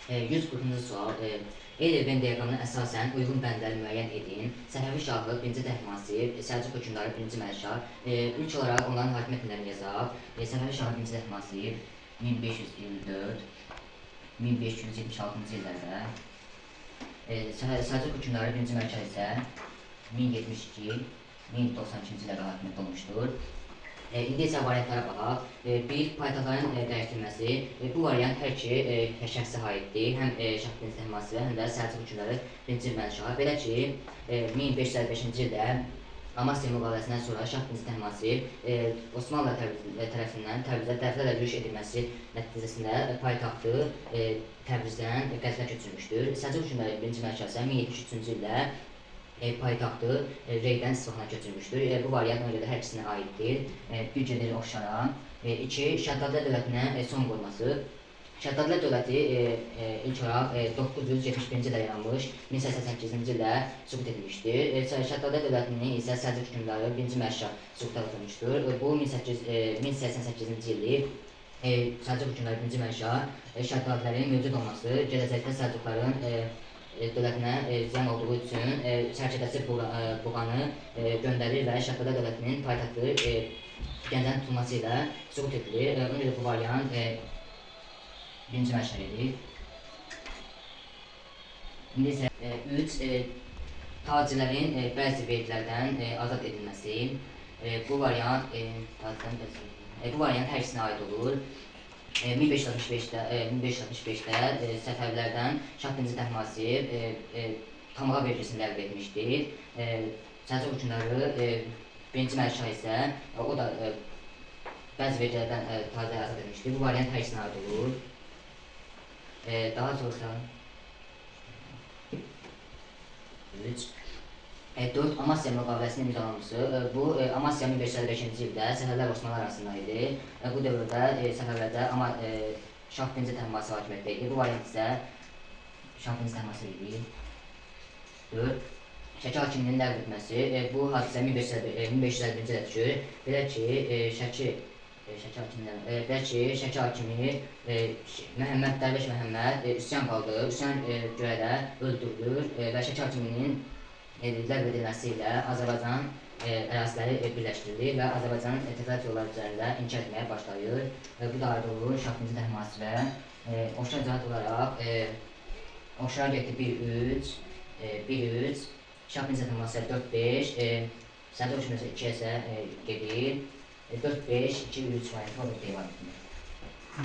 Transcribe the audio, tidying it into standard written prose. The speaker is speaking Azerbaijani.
140-cı sual. Eyli Venn diaqramına əsasən uyğun bəndləri müəyyən edin. Səfəvi şahı 1-ci Təhmasib, Səlcuq hökmdarı 1-ci Məlikşah. İlk olaraq onların hakimiyyət illərini yazaq. Səfəvi şahı 1-ci Təhmasib 1524 1576-cı illərdə. Səlcuq hökmdarı 1-ci Məlikşah isə 1072 1092-ci illərdə hakimiyyətdə olmuşdur. İndi isə variantlara baxaq. Bir, paytaxtların dəyişdirilməsi. Bu variant hər iki şəxsə aiddir. Həm Şah birinci Təhmasibə, həm də Səlcuq hökmdarı 1-ci Məlikşaha. Belə ki, 1555-ci ildə Amasya müqaviləsindən sonra Şah birinci Təhmasib Osmanlı tərəfindən Təbrizə dəfələrlə yürüş edilməsi nəticəsində paytaxtı Təbrizdən Qəzvinə köçürmüşdür. Səlcuq hökmdarı 1-ci Məlikşah isə 1073-cü ildə paytaxtı Reydən İsfahana köçürmüşdür. Bu variant ona görə də hər ikisinə aiddir. Bir gedir oxşara. 2. Şəddadilər dövlətinə son qoyması. Şəddadilər dövləti ilk olaraq 971-ci ildə yaranmış, 1088-ci ildə süqut edilmişdir. Şəddadilər dövlətini isə Səlcuq hökmdarı 1-ci Məlikşah süquta qoymuşdur. Bu 1088-ci ili Səlcuq hökmdarı 1-ci Məlikşah Şəddadilərin mövcud olması gələcəkdə Səlcuqların dövlətinə ziyan olduğu üçün sərkərdəsi Buğanı göndərir və Şəddadilər dövlətinin paytaxtı Gəncənin tutulması ilə süqut edilir. Ona görə bu variant birinci Məlikşah edir. İndi isə 3. Tacirlərin bəzi vergilərdən azad edilməsi. Bu variant tacirlərin bəzi bu variant hər ikisinə aid olur. 1565-də Səfəvilərdən Şah birinci Təhmasib tamğa vergisini ləğv etmişdir. Səlcuq hökmdarı 1-ci Məlikşah isə o da bəzi vergilərdən tacirləri azad etmişdir. Bu variant hər ikisinə aid olur. Daha sonra 3. 4. Amasya müqaviləsinin imzalanması. Bu Amasya 1555-ci ildə Səfəvilər Osmanlılar arasında idi. Bu dövrdə Səfəvilərdə Şah birinci Təhmasib hakimiyyətdə idi. Bu variant isə Şah birinci Təhmasib idi. 4. Şəki hakimliyinin ləğv edilməsi. Bu hadisə 1551-ci ildə düşür. Belə ki, Şəki belə ki, Şəki hakimi Məhəmməd Dərviş Məhəmməd üsyan qaldırır. Üsyan görə də öldürülür və Şəki hakimliyinin ləğv edilməsi ilə Azərbaycan əraziləri birləşdirilir və Azərbaycan ticarət yolları üzərində inkişaf etməyə başlayır. Bu da aid olur Şah birinci Təhmasibə. Oxşar cəhət olaraq oxşar getdi 1-3, 1-3, Şah birinci Təhmasibə 4-5, Səlcuq hökmdarı 2 isə gedir. 4-5, 2-3 variantı olur D variantında.